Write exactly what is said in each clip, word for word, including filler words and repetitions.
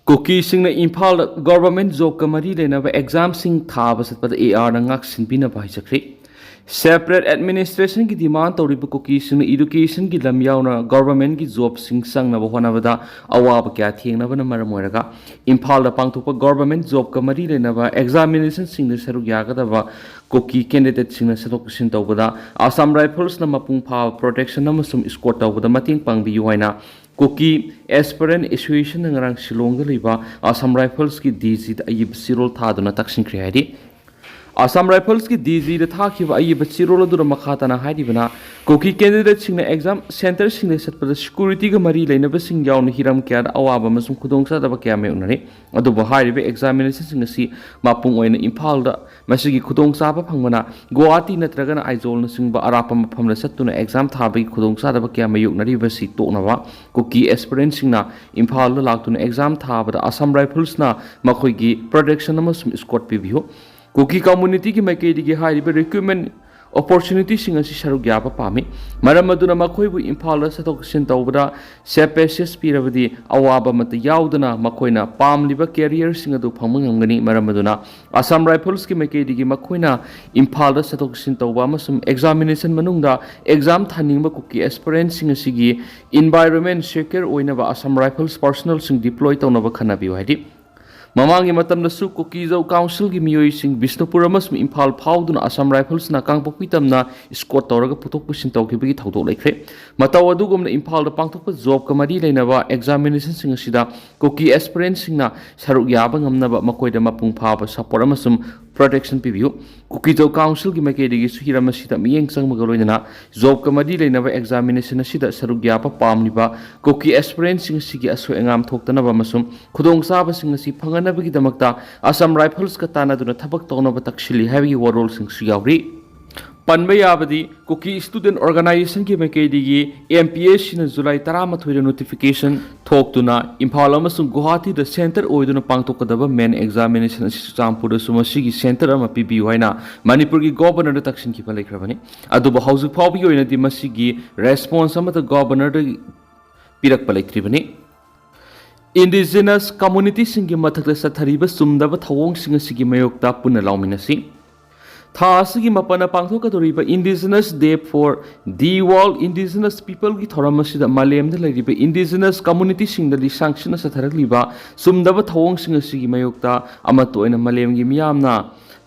ꯀꯨꯀꯤꯁꯤꯡꯅ ꯏꯝꯐꯥꯜꯗ ꯒꯣꯚꯔꯟꯃꯦꯟꯠ ꯖꯣꯕꯀ ꯃꯔꯤ ꯂꯩꯅꯕ ꯑꯦꯛꯖꯥꯝꯁꯤꯡ ꯊꯥꯕ ꯆꯠꯄꯗ ꯑꯦ ꯑꯥꯔꯅ ꯉꯥꯛ ꯁꯦꯟꯕꯤꯅꯕ ꯍꯥꯏꯖꯈ꯭ꯔꯦ꯫ ꯁꯦꯄꯔꯦꯠ ꯑꯦꯗꯃꯤꯅꯤꯁꯇ꯭ꯔꯦꯁꯟꯒꯤ ꯗꯤꯃꯥꯟ ꯇꯧꯔꯤꯕ ꯀꯨꯀꯤꯁꯤꯡꯅ ꯏꯗꯨꯀꯦꯁꯟꯒꯤ ꯂꯝ ꯌꯥꯎꯅ ꯒꯣꯚꯔꯟꯃꯦꯟꯠꯀꯤ ꯖꯣꯕꯁꯤꯡ ꯆꯪꯅꯕ ꯍꯣꯠꯅꯕꯗ ꯑꯋꯥꯕ ꯀꯌꯥ ꯊꯦꯡꯅꯕꯅ ꯃꯔꯝ ꯑꯣꯏꯔꯒ ꯏꯝꯐꯥꯜꯗ ꯄꯥꯡꯊꯣꯛꯄ ꯒꯣꯚꯔꯟꯃꯦꯟꯠ ꯖꯣꯕꯀ ꯃꯔꯤ ꯂꯩꯅꯕ ꯑꯦꯛꯖꯥꯃꯤꯅꯦꯁꯟꯁꯤꯡꯗ ꯁꯔꯨꯛ ꯌꯥꯒꯗꯕ ꯀꯨꯀꯤ ꯀꯦꯟꯗꯤꯗꯦꯠꯁꯤꯡꯅ ꯆꯠꯊꯣꯛ ꯆꯠꯁꯤꯟ ꯇꯧꯕꯗ ꯑꯁꯥꯝ ꯔꯥꯏꯐꯜꯁꯅ ꯃꯄꯨꯡ ꯐꯥꯕ ꯄ꯭ꯔꯣꯇꯦꯛꯁꯟ ꯑꯃꯁꯨꯡ ꯏꯁꯀꯣꯔꯠ ꯇꯧꯕꯗ ꯃꯇꯦꯡ ꯄꯥꯡꯕꯤꯌꯨ ꯍꯥꯏꯅ ꯀꯨꯀꯤ ꯑꯦꯁꯄꯤꯔꯦꯟꯠ ꯑꯦꯁꯣꯁꯤꯌꯦꯁꯟꯅ ꯉꯔꯥꯡ ꯁꯤꯂꯣꯡꯗ ꯂꯩꯕ ꯑꯁꯥꯝ ꯔꯥꯏꯐꯜꯁꯀꯤ ꯗꯤ ꯖꯤꯗ ꯑꯏꯕ ꯆꯦꯔꯣꯜ ꯊꯥꯗꯨꯅ ꯇꯛꯁꯤꯟꯈ꯭ꯔꯦ ꯍꯥꯏꯔꯤ꯫ ꯑꯁꯥꯝ ꯔꯥꯏꯐꯜꯁꯀꯤ ꯗꯤ ꯖꯤꯗ ꯊꯥꯈꯤꯕ ꯑꯏꯕ ꯆꯦꯔꯣꯜ ꯑꯗꯨꯗ ꯃꯈꯥ ꯇꯥꯅ ꯍꯥꯏꯔꯤꯕꯅ, ꯀꯨꯀꯤ ꯀꯦꯟꯗꯤꯗꯦꯠꯁꯤꯡꯅ ꯑꯦꯛꯖꯥꯝ ꯁꯦꯟꯇꯔꯁꯤꯡꯗ ꯆꯠꯄꯗ ꯁꯦꯀ꯭ꯌꯨꯔꯤꯇꯤꯒ ꯃꯔꯤ ꯂꯩꯅꯕꯁꯤꯡ ꯌꯥꯎꯅ ꯍꯤꯔꯝ ꯀꯌꯥꯗ ꯑꯋꯥꯕ ꯑꯃꯁꯨꯡ ꯈꯨꯗꯣꯡꯆꯥꯗꯕ ꯀꯌꯥ ꯃꯥꯌꯣꯛꯅꯔꯤ꯫ ꯑꯗꯨꯕꯨ ꯍꯥꯏꯔꯤꯕ ꯑꯦꯛꯖꯥꯃꯤꯅꯦꯁꯟꯁꯤꯡ ꯑꯁꯤ ꯃꯄꯨꯡ ꯑꯣꯏꯅ ꯏꯝꯐꯥꯜꯗ ꯃꯁꯤꯒꯤ ꯈꯨꯗꯣꯡꯆꯥꯕ ꯐꯪꯕꯅ ꯒꯨꯋꯥꯍꯥꯇꯤ ꯅꯠꯇ꯭ꯔꯒꯅ ꯑꯥꯏꯖꯣꯜꯅꯆꯤꯡꯕ ꯑꯔꯥꯞꯄ ꯃꯐꯝꯗ ꯆꯠꯇꯨꯅ ꯑꯦꯛꯖꯥꯝ ꯊꯥꯕꯒꯤ ꯈꯨꯗꯣꯡꯆꯥꯗꯕ ꯀꯌꯥ ꯃꯥꯌꯣꯛꯅꯔꯤꯕꯁꯤ ꯇꯣꯛꯅꯕ ꯀꯨꯀꯤ ꯑꯦꯁꯄꯤꯔꯦꯟꯠꯁꯤꯡꯅ ꯏꯝꯐꯥꯜꯗ ꯂꯥꯛꯇꯨꯅ ꯑꯦꯛꯖꯥꯝ ꯊꯥꯕꯗ ꯑꯁꯥꯝ ꯔꯥꯏꯐꯜꯁꯅ ꯃꯈꯣꯏꯒꯤ ꯄ꯭ꯔꯣꯇꯦꯛꯁꯟ ꯑꯃꯁꯨꯡ ꯏꯁꯀꯣꯔꯠ ꯄꯤꯕꯤꯌꯨ꯫ ꯀꯨꯀꯤ ꯀꯝꯃꯨꯅꯤꯇꯤꯒꯤ ꯃꯥꯏꯀꯩꯗꯒꯤ ꯍꯥꯏꯔꯤꯕ ꯔꯤꯀ꯭ꯔꯨꯠꯃꯦꯟꯠ ꯑꯣꯄꯣꯔꯆꯨꯅꯤꯇꯤꯁꯤꯡ ꯑꯁꯤ ꯁꯔꯨꯛ ꯌꯥꯕ ꯄꯥꯝꯃꯤ꯫ ꯃꯔꯝ ꯑꯗꯨꯅ ꯃꯈꯣꯏꯕꯨ ꯏꯝꯐꯥꯜꯗ ꯆꯠꯊꯣꯛ ꯆꯠꯁꯤꯟ ꯇꯧꯕꯗ ꯁꯦꯄꯦꯁꯤꯌꯁ ꯄꯤꯔꯕꯗꯤ ꯑꯋꯥꯕ ꯑꯃꯠꯇ ꯌꯥꯎꯗꯅ ꯃꯈꯣꯏꯅ ꯄꯥꯝꯂꯤꯕ ꯀꯦꯔꯤꯌꯔꯁꯤꯡ ꯑꯗꯨ ꯐꯪꯕ ꯉꯝꯒꯅꯤ꯫ ꯃꯔꯝ ꯑꯗꯨꯅ ꯑꯁꯥꯝ ꯔꯥꯏꯐꯜꯁꯀꯤ ꯃꯥꯏꯀꯩꯗꯒꯤ ꯃꯈꯣꯏꯅ ꯏꯝꯐꯥꯜꯗ ꯆꯠꯊꯣꯛ ꯆꯠꯁꯤꯟ ꯇꯧꯕ ꯑꯃꯁꯨꯡ ꯑꯦꯛꯖꯥꯃꯤꯅꯦꯁꯟ ꯃꯅꯨꯡꯗ ꯑꯦꯛꯖꯥꯝ ꯊꯥꯅꯤꯡꯕ ꯀꯨꯀꯤ ꯑꯦꯁꯄꯤꯔꯦꯟꯠꯁꯤꯡ ꯑꯁꯤꯒꯤ ꯏꯟꯚꯥꯏꯔꯣꯟꯃꯦꯟꯠ ꯁꯦꯀ꯭ꯌꯣꯔ ꯑꯣꯏꯅꯕ ꯑꯁꯥꯝ ꯔꯥꯏꯐꯜꯁ ꯄꯔꯁꯣꯅꯦꯜꯁꯤꯡ ꯗꯤꯄ꯭ꯂꯣꯏ ꯇꯧꯅꯕ ꯈꯟꯅꯕꯤꯌꯨ ꯍꯥꯏꯗꯤ ꯃꯃꯥꯡꯒꯤ ꯃꯇꯝꯗꯁꯨ ꯀꯨꯀꯤꯖꯧ ꯀꯥꯎꯟꯁꯤꯜꯒꯤ ꯃꯤꯑꯣꯏꯁꯤꯡ ꯕꯤꯁꯅꯨꯄꯨꯔ ꯑꯃꯁꯨꯡ ꯏꯝꯐꯥꯜ ꯐꯥꯎꯗꯨꯅ ꯑꯁꯥꯝ ꯔꯥꯏꯐꯜꯁꯅ ꯀꯥꯡꯄꯣꯛꯄꯤ ꯇꯝꯅ ꯏꯁꯀꯣꯔꯠ ꯇꯧꯔꯒ ꯄꯨꯊꯣꯛ ꯄꯨꯁꯤꯟ ꯇꯧꯈꯤꯕꯒꯤ ꯊꯧꯗꯣꯛ ꯂꯩꯈ꯭ꯔꯦ꯫ ꯃꯇꯧ ꯑꯗꯨꯒꯨꯝꯅ ꯏꯝꯐꯥꯜꯗ ꯄꯥꯡꯊꯣꯛꯄ ꯖꯣꯕꯀ ꯃꯔꯤ ꯂꯩꯅꯕ ꯑꯦꯛꯖꯥꯃꯤꯅꯦꯁꯟꯁꯤꯡ ꯑꯁꯤꯗ ꯀꯨꯀꯤ ꯑꯦꯁꯄꯤꯔꯦꯟꯠꯁꯤꯡꯅ ꯁꯔꯨꯛ ꯌꯥꯕ ꯉꯝꯅꯕ ꯃꯈꯣꯏꯗ ꯃꯄꯨꯡ ꯐꯥꯕ ꯁꯄꯣꯔꯠ ꯑꯃꯁꯨꯡ ꯄ꯭ꯔꯣꯇꯦꯛꯁꯟ ꯄꯤꯕꯤꯌꯨ꯫ ꯀꯨꯀꯤꯖꯧ ꯀꯥꯎꯟꯁꯤꯜꯒꯤ ꯃꯥꯏꯀꯩꯗꯒꯤꯁꯨ ꯍꯤꯔꯝ ꯑꯁꯤꯗ ꯃꯤꯠꯌꯦꯡ ꯆꯪꯕꯒ ꯂꯣꯏꯅꯅ ꯖꯣꯕꯀ ꯃꯔꯤ ꯂꯩꯅꯕ ꯑꯦꯛꯖꯥꯃꯤꯅꯦꯁꯟ ꯑꯁꯤꯗ ꯁꯔꯨꯛ ꯌꯥꯕ ꯄꯥꯝꯂꯤꯕ ꯀꯨꯀꯤ ꯑꯦꯁꯄꯤꯔꯦꯟꯠꯁꯤꯡ ꯑꯁꯤꯒꯤ ꯑꯁꯣꯏ ꯑꯉꯥꯝ ꯊꯣꯛꯇꯅꯕ ꯑꯃꯁꯨꯡ ꯈꯨꯗꯣꯡꯆꯥꯕꯁꯤꯡ ꯑꯁꯤ ꯐꯪꯍꯟꯅꯕꯒꯤꯗꯃꯛꯇ ꯑꯁꯥꯝ ꯔꯥꯏꯐꯜꯁꯀ ꯇꯥꯟꯅꯗꯨꯅ ꯊꯕꯛ ꯇꯧꯅꯕ ꯇꯛꯁꯤꯜꯂꯤ ꯍꯥꯏꯕꯒꯤ ꯋꯥꯔꯣꯜꯁꯤꯡꯁꯨ ꯌꯥꯎꯔꯤ꯫ ꯄꯟꯕ ꯌꯥꯕꯗꯤ, ꯀꯨꯀꯤ ꯁ꯭ꯇꯨꯗꯦꯟꯠ ꯑꯣꯔꯒꯅꯥꯏꯖꯦꯁꯟꯒꯤ ꯃꯥꯏꯀꯩꯗꯒꯤ ꯑꯦꯝ ꯄꯤ ꯑꯦꯁ ꯁꯤꯅ ꯖꯨꯂꯥꯏ ꯇꯔꯥꯃꯥꯊꯣꯏꯗ ꯅꯣꯇꯤꯐꯤꯀꯦꯁꯟ ꯊꯣꯛꯇꯨꯅ ꯏꯝꯐꯥꯜ ꯑꯃꯁꯨꯡ ꯒꯨꯋꯥꯍꯥꯇꯤꯗ ꯁꯦꯟꯇꯔ ꯑꯣꯏꯗꯨꯅ ꯄꯥꯡꯊꯣꯛꯀꯗꯕ ꯃꯦꯟ ꯑꯦꯛꯖꯥꯃꯤꯅꯦꯁꯟ ꯑꯁꯤ ꯆꯨꯔꯆꯥꯟꯄꯨꯔꯗꯁꯨ ꯃꯁꯤꯒꯤ ꯁꯦꯟꯇꯔ ꯑꯃ ꯄꯤꯕꯤꯌꯨ ꯍꯥꯏꯅ ꯃꯅꯤꯄꯨꯔꯒꯤ ꯒꯣꯕꯔꯅꯔꯗ ꯇꯛꯁꯤꯟꯈꯤꯕ ꯂꯩꯈ꯭ꯔꯕꯅꯤ꯫ ꯑꯗꯨꯕꯨ ꯍꯧꯖꯤꯛ ꯐꯥꯎꯕꯒꯤ ꯑꯣꯏꯅꯗꯤ ꯃꯁꯤꯒꯤ ꯔꯦꯁꯄꯣꯟꯁ ꯑꯃꯠꯇ ꯒꯣꯕꯔꯅꯔꯗꯒꯤ ꯄꯤꯔꯛꯄ ꯂꯩꯇ꯭ꯔꯤꯕꯅꯤ꯫ Indigenous communityꯁꯤꯡꯒꯤ ꯃꯊꯛꯇ ꯆꯠꯊꯔꯤꯕ ꯆꯨꯝꯗꯕ ꯊꯧꯑꯣꯡꯁꯤꯡ ꯑꯁꯤꯒꯤ ꯃꯥꯌꯣꯛꯇ ꯄꯨꯟꯅ ꯂꯥꯎꯃꯤꯟꯅꯁꯤ꯫ ꯊꯥ ꯑꯁꯤꯒꯤ ꯃꯥꯄꯟꯗ ꯄꯥꯡꯊꯣꯛꯀꯗꯧꯔꯤꯕ Indigenous Day for the World Indigenous Peopleꯒꯤ ꯊꯧꯔꯝ ꯑꯁꯤꯗ ꯃꯥꯂꯦꯝꯗ ꯂꯩꯔꯤꯕ Indigenous communityꯁꯤꯡꯗ ꯂꯤꯁꯥꯡꯁꯤꯠꯅ ꯆꯠꯊꯔꯛꯂꯤꯕ ꯆꯨꯝꯗꯕ ꯊꯧꯑꯣꯡꯁꯤꯡ ꯑꯁꯤꯒꯤ ꯃꯥꯌꯣꯛꯇ ꯑꯃꯠꯇ ꯑꯣꯏꯅ ꯃꯥꯂꯦꯝꯒꯤ ꯃꯤꯌꯥꯝꯅ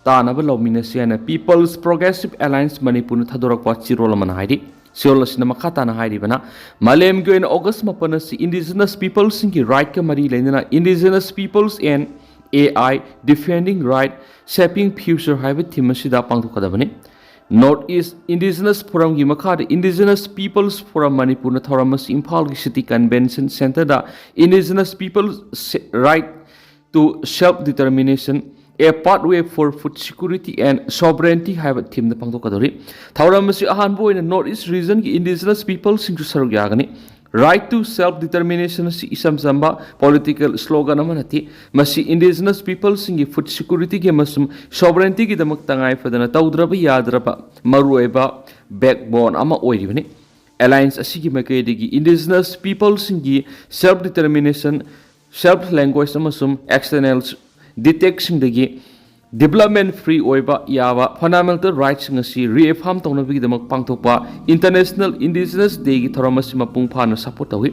ꯇꯥꯅꯕ ꯂꯧꯃꯤꯟꯅꯁꯤ ꯍꯥꯏꯅ People's Progressive Alliance ꯃꯅꯤꯄꯨꯔꯅ ꯊꯥꯗꯣꯔꯛꯄ ꯆꯦꯔꯣꯜ ꯑꯃꯅ ꯍꯥꯏꯔꯤ꯫ ꯆꯦꯔꯣꯜ ꯑꯁꯤꯅ ꯃꯈꯥ ꯇꯥꯅ ꯍꯥꯏꯔꯤꯕꯅ, ꯃꯥꯂꯦꯝꯒꯤ ꯑꯣꯏꯅ August ꯃꯥꯄꯟ ꯑꯁꯤ Indigenous peopleꯁꯤꯡꯒꯤ rightꯀ ꯃꯔꯤ ꯂꯩꯅꯅ Indigenous Peoples and A I Defending Right, Shaping Future ꯍꯥꯏꯕ theme ꯑꯁꯤꯗ ꯄꯥꯡꯊꯣꯛꯀꯗꯕꯅꯤ꯫ North East Indigenous Forumꯒꯤ ꯃꯈꯥꯗ Indigenous Peoples Forum ꯃꯅꯤꯄꯨꯔꯅ ꯊꯧꯔꯝ ꯑꯁꯤ ꯏꯝꯐꯥꯜꯒꯤ City Convention Centreꯗ Indigenous People's Right to Self Determination, A Pathway for Food Security and Sovereignty ꯍꯥꯏꯕ themeꯗ ꯄꯥꯡꯊꯣꯛꯀꯗꯧꯔꯤ꯫ ꯊꯧꯔꯝ ꯑꯁꯤ ꯑꯍꯥꯟꯕ ꯑꯣꯏꯅ North East Regionꯒꯤ Indigenous peopleꯁꯤꯡꯁꯨ ꯁꯔꯨꯛ ꯌꯥꯒꯅꯤ꯫ Right to Self Determination ꯑꯁꯤ ꯏꯆꯝ ꯆꯝꯕ political slogan ꯑꯃ ꯅꯠꯇꯦ꯫ ꯃꯁꯤ Indigenous peopleꯁꯤꯡꯒꯤ food securityꯒꯤ ꯑꯃꯁꯨꯡ sovereigntyꯒꯤꯗꯃꯛ ꯇꯉꯥꯏ ꯐꯗꯅ ꯇꯧꯗ꯭ꯔꯕ ꯌꯥꯗ꯭ꯔꯕ ꯃꯔꯨꯑꯣꯏꯕ backbone ꯑꯃ ꯑꯣꯏꯔꯤꯕꯅꯤ꯫ Alliance ꯑꯁꯤꯒꯤ ꯃꯥꯏꯀꯩꯗꯒꯤ Indigenous peopleꯁꯤꯡꯒꯤ self determination, self language ꯑꯃꯁꯨꯡ external detectꯁꯤꯡꯗꯒꯤ development free ꯑꯣꯏꯕ ꯌꯥꯕ fundamental rightꯁꯤꯡ ꯑꯁꯤ reaffirm ꯇꯧꯅꯕꯒꯤꯗꯃꯛ ꯄꯥꯡꯊꯣꯛꯄ International Indigenous Dayꯒꯤ ꯊꯧꯔꯝ ꯑꯁꯤ ꯃꯄꯨꯡ ꯐꯥꯅ support ꯇꯧꯏ꯫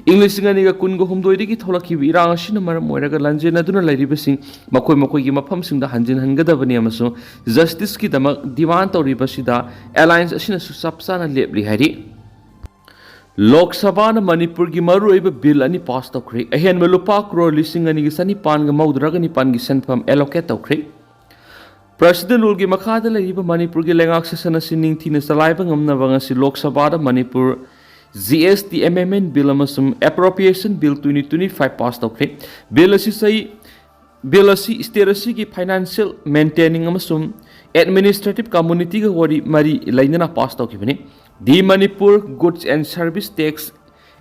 ꯏꯪ ꯂꯤꯁꯤꯡ ꯑꯅꯤꯒ ꯀꯨꯟꯒ ꯍꯨꯝꯗꯣꯏꯗꯒꯤ ꯊꯣꯛꯂꯛꯈꯤꯕ ꯏꯔꯥꯡ ꯑꯁꯤꯅ ꯃꯔꯝ ꯑꯣꯏꯔꯒ ꯂꯥꯟꯖꯦꯟꯅꯗꯨꯅ ꯂꯩꯔꯤꯕꯁꯤꯡ ꯃꯈꯣꯏ ꯃꯈꯣꯏꯒꯤ ꯃꯐꯝꯁꯤꯡꯗ ꯍꯟꯖꯤꯟꯍꯟꯒꯗꯕꯅꯤ ꯑꯃꯁꯨꯡ justiceꯀꯤꯗꯃꯛ demand ꯇꯧꯔꯤꯕꯁꯤꯗ Alliance ꯑꯁꯤꯅꯁꯨ ꯆꯞ ꯆꯥꯅ ꯂꯦꯞꯂꯤ ꯍꯥꯏꯔꯤ꯫ ꯂꯣꯛ ꯁꯚꯥꯅ ꯃꯅꯤꯄꯨꯔꯒꯤ ꯃꯔꯨꯑꯣꯏꯕ bill ꯑꯅꯤ pass ꯇꯧꯈ꯭ꯔꯦ꯫ ꯑꯍꯦꯟꯕ ꯂꯨꯄꯥ ꯀ꯭ꯔꯣꯔ ꯂꯤꯁꯤꯡ ꯑꯅꯤꯒ ꯆꯅꯤꯄꯥꯟꯒ ꯃꯧꯗ꯭ꯔꯥꯒ ꯅꯤꯄꯥꯟꯒꯤ ꯁꯦꯟꯐꯝ allocate ꯇꯧꯈ꯭ꯔꯦ꯫ President ruleꯒꯤ ꯃꯈꯥꯗ ꯂꯩꯔꯤꯕ ꯃꯅꯤꯄꯨꯔꯒꯤ ꯂꯩꯉꯥꯛ session ꯑꯁꯤ ꯅꯤꯡꯊꯤꯅ ꯆꯂꯥꯏꯕ ꯉꯝꯅꯕ ꯉꯁꯤ ꯂꯣꯛ ꯁꯚꯥꯗ Manipur G S T Amendment Bill ꯑꯃꯁꯨꯡ Appropriation Bill twenty twenty-five pass ꯇꯧꯈ꯭ꯔꯦ꯫ Bill ꯑꯁꯤ ꯆꯍꯤ Bill ꯑꯁꯤ state ꯑꯁꯤꯒꯤ financial maintaining ꯑꯃꯁꯨꯡ administrative communityꯒ ꯋꯥꯔꯤ ꯃꯔꯤ ꯂꯩꯅꯅ pass ꯇꯧꯈꯤꯕꯅꯤ꯫ The Manipur Goods and Service Tax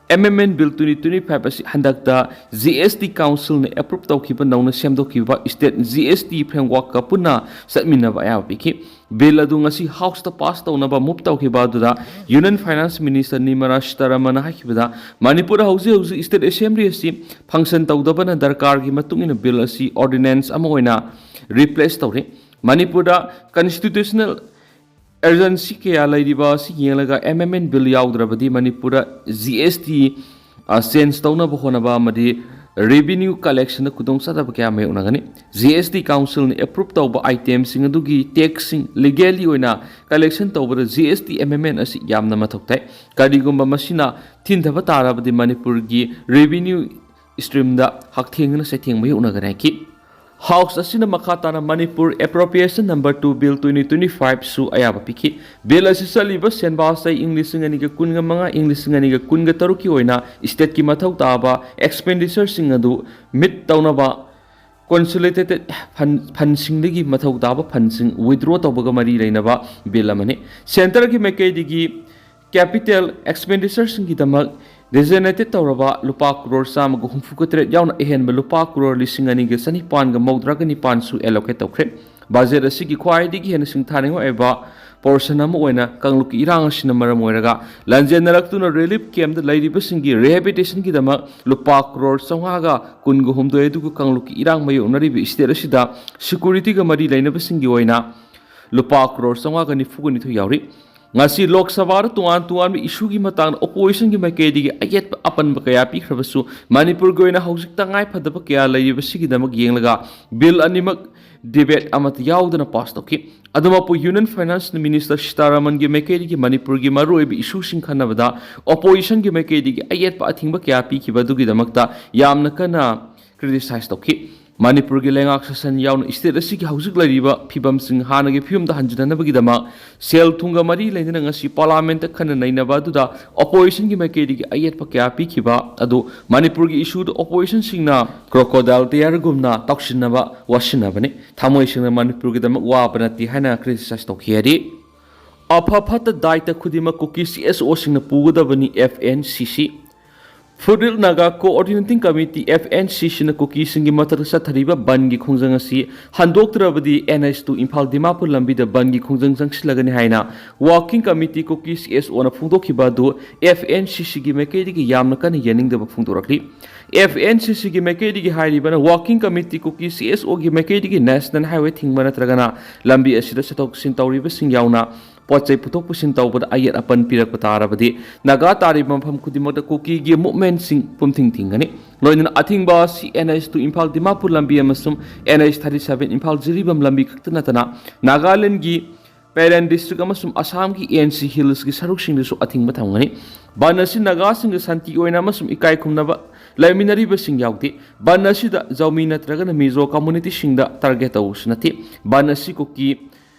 M M N Bill twenty twenty-five ꯑꯁꯤ ꯍꯟꯗꯛꯇ G S T Councilꯅ approve ꯇꯧꯈꯤꯕ ꯅꯧꯅ ꯁꯦꯝꯗꯣꯛꯈꯤꯕ state G S T frameworkꯀ ꯄꯨꯟꯅ ꯆꯠꯃꯤꯟꯅꯕ ꯑꯌꯥꯕ ꯄꯤꯈꯤ꯫ Bill ꯑꯗꯨ ꯉꯁꯤ Houseꯇ pass ꯇꯧꯅꯕ move ꯇꯧꯈꯤꯕ ꯑꯗꯨꯗ Union Finance Minister Nirmala Sitharamanꯅ ꯍꯥꯏꯈꯤꯕꯗ, ꯃꯅꯤꯄꯨꯔꯗ ꯍꯧꯖꯤꯛ ꯍꯧꯖꯤꯛ state assembly ꯑꯁꯤ function ꯇꯧꯗꯕꯅ ꯗꯔꯀꯥꯔꯒꯤ ꯃꯇꯨꯡ ꯏꯟꯅ bill ꯑꯁꯤ ordinance ꯑꯃ ꯑꯣꯏꯅ replace ꯇꯧꯔꯦ꯫ ꯃꯅꯤꯄꯨꯔꯗ constitutional urgency ꯀꯌꯥ ꯂꯩꯔꯤꯕ ꯑꯁꯤ ꯌꯦꯡꯂꯒ ꯑꯦꯝ ꯑꯦꯝ ꯑꯦꯟ Bill ꯌꯥꯎꯗ꯭ꯔꯕꯗꯤ ꯃꯅꯤꯄꯨꯔꯗ G S T, ꯑ, change ꯇꯧꯅꯕ ꯍꯣꯠꯅꯕ ꯑꯃꯗꯤ revenue collectionꯗ ꯈꯨꯗꯣꯡꯆꯥꯗꯕ ꯀꯌꯥ ꯃꯥꯌꯣꯛꯅꯒꯅꯤ꯫ G S T Councilꯅ approve ꯇꯧꯕ itemꯁꯤꯡ ꯑꯗꯨꯒꯤ taxꯁꯤꯡ legally ꯑꯣꯏꯅ collection ꯇꯧꯕꯗ G S T M M N ꯑꯁꯤ ꯌꯥꯝꯅ ꯃꯊꯧ ꯇꯥꯏ꯫ ꯀꯔꯤꯒꯨꯝꯕ ꯃꯁꯤꯅ ꯊꯤꯟꯊꯕ ꯇꯥꯔꯕꯗꯤ ꯃꯅꯤꯄꯨꯔꯒꯤ revenue streamꯗ ꯍꯛꯊꯦꯡꯅꯅ ꯆꯩꯊꯦꯡ ꯃꯥꯌꯣꯛꯅꯒꯅꯤ ꯍꯥꯏꯈꯤ꯫ House ꯑꯁꯤꯅ ꯃꯈꯥ ꯇꯥꯅ Manipur Appropriation Number two Bill twenty twenty-fiveꯁꯨ ꯑꯌꯥꯕ ꯄꯤꯈꯤ꯫ Bill ꯑꯁꯤ ꯆꯠꯂꯤꯕ ꯁꯦꯟꯕꯥ ꯆꯍꯤ ꯏꯪ ꯂꯤꯁꯤꯡ ꯑꯅꯤꯒ ꯀꯨꯟꯒ ꯃꯉꯥ, ꯏꯪ ꯂꯤꯁꯤꯡ ꯑꯅꯤꯒ ꯀꯨꯟꯒ ꯇꯔꯨꯛꯀꯤ ꯑꯣꯏꯅ stateꯀꯤ ꯃꯊꯧ ꯇꯥꯕ expenditureꯁꯤꯡ ꯑꯗꯨ meet ꯇꯧꯅꯕ consolidated fund, fundꯁꯤꯡꯗꯒꯤ ꯃꯊꯧ ꯇꯥꯕ fundꯁꯤꯡ withdraw ꯇꯧꯕꯒ ꯃꯔꯤ ꯂꯩꯅꯕ bill ꯑꯃꯅꯤ꯫ Centreꯒꯤ ꯃꯥꯏꯀꯩꯗꯒꯤ capital expenditureꯁꯤꯡꯒꯤꯗꯃꯛ designated ꯇꯧꯔꯕ ꯂꯨꯄꯥ ꯀ꯭ꯔꯣꯔ ꯆꯥꯝꯃꯒ ꯍꯨꯝꯐꯨꯒ ꯇꯔꯦꯠ ꯌꯥꯎꯅ ꯑꯍꯦꯟꯕ ꯂꯨꯄꯥ ꯀ꯭ꯔꯣꯔ ꯂꯤꯁꯤꯡ ꯑꯅꯤꯒ ꯆꯅꯤꯄꯥꯟꯒ ꯃꯧꯗ꯭ꯔꯥꯒ ꯅꯤꯄꯥꯟꯁꯨ allocate ꯇꯧꯈ꯭ꯔꯦ꯫ Budget ꯑꯁꯤꯒꯤ ꯈ꯭ꯋꯥꯏꯗꯒꯤ ꯍꯦꯟꯅ ꯁꯤꯡꯊꯥꯅꯤꯡꯉꯥꯏ ꯑꯣꯏꯕ portion ꯑꯃ ꯑꯣꯏꯅ ꯀꯥꯡꯂꯨꯞꯀꯤ ꯏꯔꯥꯡ ꯑꯁꯤꯅ ꯃꯔꯝ ꯑꯣꯏꯔꯒ ꯂꯥꯟꯖꯦꯟꯅꯔꯛꯇꯨꯅ relief campꯇ ꯂꯩꯔꯤꯕꯁꯤꯡꯒꯤ rehabilitationꯒꯤꯗꯃꯛ ꯂꯨꯄꯥ ꯀ꯭ꯔꯣꯔ ꯆꯥꯝꯃꯉꯥꯒ ꯀꯨꯟꯒ ꯍꯨꯝꯗꯣꯏ, ꯑꯗꯨꯒ ꯀꯥꯡꯂꯨꯞꯀꯤ ꯏꯔꯥꯡ ꯃꯥꯌꯣꯛꯅꯔꯤꯕ state ꯑꯁꯤꯗ securityꯒ ꯃꯔꯤ ꯂꯩꯅꯕꯁꯤꯡꯒꯤ ꯑꯣꯏꯅ ꯂꯨꯄꯥ ꯀ꯭ꯔꯣꯔ ꯆꯥꯝꯃꯉꯥꯒ ꯅꯤꯐꯨꯒ ꯅꯤꯊꯣꯏ ꯌꯥꯎꯔꯤ꯫ ꯉꯁꯤ ꯂꯣꯛ ꯁꯚꯥꯗ ꯇꯣꯉꯥꯟ ꯇꯣꯉꯥꯟꯕ issueꯒꯤ ꯃꯇꯥꯡꯗ oppositionꯒꯤ ꯃꯥꯏꯀꯩꯗꯒꯤ ꯑꯌꯦꯠꯄ ꯑꯄꯟꯕ ꯀꯌꯥ ꯄꯤꯈ꯭ꯔꯕꯁꯨ, ꯃꯅꯤꯄꯨꯔꯒꯤ ꯑꯣꯏꯅ ꯍꯧꯖꯤꯛ ꯇꯉꯥꯏ ꯐꯗꯕ ꯀꯌꯥ ꯂꯩꯔꯤꯕꯁꯤꯒꯤꯗꯃꯛ ꯌꯦꯡꯂꯒ bill ꯑꯅꯤꯃꯛ debate ꯑꯃꯠꯇ ꯌꯥꯎꯗꯅ pass ꯇꯧꯈꯤ꯫ ꯑꯗꯨꯃꯛꯄꯨ Union Finance Minister ꯁꯤꯇꯥꯔꯥꯃꯟꯒꯤ ꯃꯥꯏꯀꯩꯗꯒꯤ ꯃꯅꯤꯄꯨꯔꯒꯤ ꯃꯔꯨꯑꯣꯏꯕ issueꯁꯤꯡ ꯈꯟꯅꯕꯗ oppositionꯒꯤ ꯃꯥꯏꯀꯩꯗꯒꯤ ꯑꯌꯦꯠꯄ ꯑꯊꯤꯡꯕ ꯀꯌꯥ ꯄꯤꯈꯤꯕ ꯑꯗꯨꯒꯤꯗꯃꯛꯇ ꯌꯥꯝꯅ ꯀꯟꯅ criticize ꯇꯧꯈꯤ꯫ ꯃꯅꯤꯄꯨꯔꯒꯤ ꯂꯩꯉꯥꯛ ꯁꯥꯁꯟ ꯌꯥꯎꯅ state ꯑꯁꯤꯒꯤ ꯍꯧꯖꯤꯛ ꯂꯩꯔꯤꯕ ꯐꯤꯕꯝꯁꯤꯡ ꯍꯥꯟꯅꯒꯤ ꯐꯤꯕꯝꯗ ꯍꯟꯖꯤꯟꯅꯅꯕꯒꯤꯗꯃꯛ ꯁꯦꯜ ꯊꯨꯝꯒ ꯃꯔꯤ ꯂꯩꯅꯅ ꯉꯁꯤ parliamentꯇ ꯈꯟꯅ ꯅꯩꯅꯕ ꯑꯗꯨꯗ oppositionꯒꯤ ꯃꯥꯏꯀꯩꯗꯒꯤ ꯑꯌꯦꯠꯄ ꯀꯌꯥ ꯄꯤꯈꯤꯕ ꯑꯗꯨ ꯃꯅꯤꯄꯨꯔꯒꯤ issueꯗ oppositionꯁꯤꯡꯅ crocodile tearꯒꯨꯝꯅ ꯇꯧꯁꯤꯟꯅꯕ ꯋꯥꯁꯤꯟꯅꯕꯅꯤ꯫ ꯊꯃꯣꯏ ꯁꯦꯡꯅ ꯃꯅꯤꯄꯨꯔꯒꯤꯗꯃꯛ ꯋꯥꯕ ꯅꯠꯇꯦ ꯍꯥꯏꯅ criticize ꯇꯧꯈꯤ ꯍꯥꯏꯔꯤ꯫ ꯑꯐ ꯐꯠꯇ ꯗꯥꯏꯇ ꯈꯨꯗꯤꯡꯃꯛ ꯀꯨꯀꯤ C S Oꯁꯤꯡꯅ ꯄꯨꯒꯗꯕꯅꯤ, F N C C꯫ Foothill Naga Coordinating Committee, F N C C ꯅ ꯀꯨꯀꯤꯁꯤꯡꯒꯤ ꯃꯊꯛꯇ ꯆꯠꯊꯔꯤꯕ ꯕꯟꯒꯤ ꯈꯣꯡꯖꯪ ꯑꯁꯤ ꯍꯟꯗꯣꯛꯇ꯭ꯔꯕꯗꯤ N H two Imphal Dimapur ꯂꯝꯕꯤꯗ ꯕꯟꯒꯤ ꯈꯣꯡꯖꯪ ꯆꯪꯁꯤꯜꯂꯒꯅꯤ ꯍꯥꯏꯅ Working Committee ꯀꯨꯀꯤ C S O ꯅ ꯐꯣꯡꯗꯣꯛꯈꯤꯕ ꯑꯗꯨ F N C C ꯒꯤ ꯃꯥꯏꯀꯩꯗꯒꯤ ꯌꯥꯝꯅ ꯀꯟꯅ ꯌꯥꯅꯤꯡꯗꯕ ꯐꯣꯡꯗꯣꯔꯛꯂꯤ꯫ F N C C ꯒꯤ ꯃꯥꯏꯀꯩꯗꯒꯤ ꯍꯥꯏꯔꯤꯕꯅ Working Committee ꯀꯨꯀꯤ C S O ꯒꯤ ꯃꯥꯏꯀꯩꯗꯒꯤ National Highway ꯊꯤꯡꯕ ꯅꯠꯇ꯭ꯔꯒꯅ ꯂꯝꯕꯤ ꯑꯁꯤꯗ ꯆꯠꯊꯣꯛ ꯆꯠꯁꯤꯟ ꯇꯧꯔꯤꯕꯁꯤꯡ ꯌꯥꯎꯅ ꯄꯣꯠ ꯆꯩ ꯄꯨꯊꯣꯛ ꯄꯨꯁꯤꯟ ꯇꯧꯕꯗ ꯑꯌꯦꯠ ꯑꯄꯟ ꯄꯤꯔꯛꯄ ꯇꯥꯔꯕꯗꯤ ꯅꯥꯒꯥ ꯇꯥꯔꯤꯕ ꯃꯐꯝ ꯈꯨꯗꯤꯡꯃꯛꯇ ꯀꯨꯀꯤꯒꯤ movement ꯁꯤꯡ ꯄꯨꯝꯊꯤꯡ ꯊꯤꯡꯒꯅꯤ꯫ ꯂꯣꯏꯅꯅ ꯑꯊꯤꯡꯕ ꯑꯁꯤ N H two Imphal Dimapur ꯂꯝꯕꯤ ꯑꯃꯁꯨꯡ N H thirty seven Imphal Jiribam ꯂꯝꯕꯤ ꯈꯛꯇ ꯅꯠꯇꯅ ꯅꯥꯒꯥꯂꯦꯟꯗꯒꯤ ꯄꯦꯔꯦꯟ ꯗꯤꯁꯇ꯭ꯔꯤꯛ ꯑꯃꯁꯨꯡ ꯑꯁꯥꯝꯒꯤ N C Hills ꯀꯤ ꯁꯔꯨꯛꯁꯤꯡꯗꯁꯨ ꯑꯊꯤꯡꯕ ꯊꯝꯒꯅꯤ꯫ ꯕꯟ ꯑꯁꯤ ꯅꯥꯒꯥꯁꯤꯡꯒ ꯁꯥꯟꯇꯤ ꯑꯣꯏꯅ ꯑꯃꯁꯨꯡ ꯏꯀꯥꯏ ꯈꯨꯝꯅꯕ ꯂꯩꯃꯤꯟꯅꯔꯤꯕꯁꯤꯡ ꯌꯥꯎꯗꯦ꯫ ꯕꯟ ꯑꯁꯤꯗ ꯖꯧꯃꯤ ꯅꯠꯇ꯭ꯔꯒꯅ ꯃꯤꯖꯣ community ꯁꯤꯡꯗ target ꯇꯧꯕꯁꯨ ꯅꯠꯇꯦ꯫ ꯕꯟ ꯑꯁꯤ ꯀꯨꯀꯤ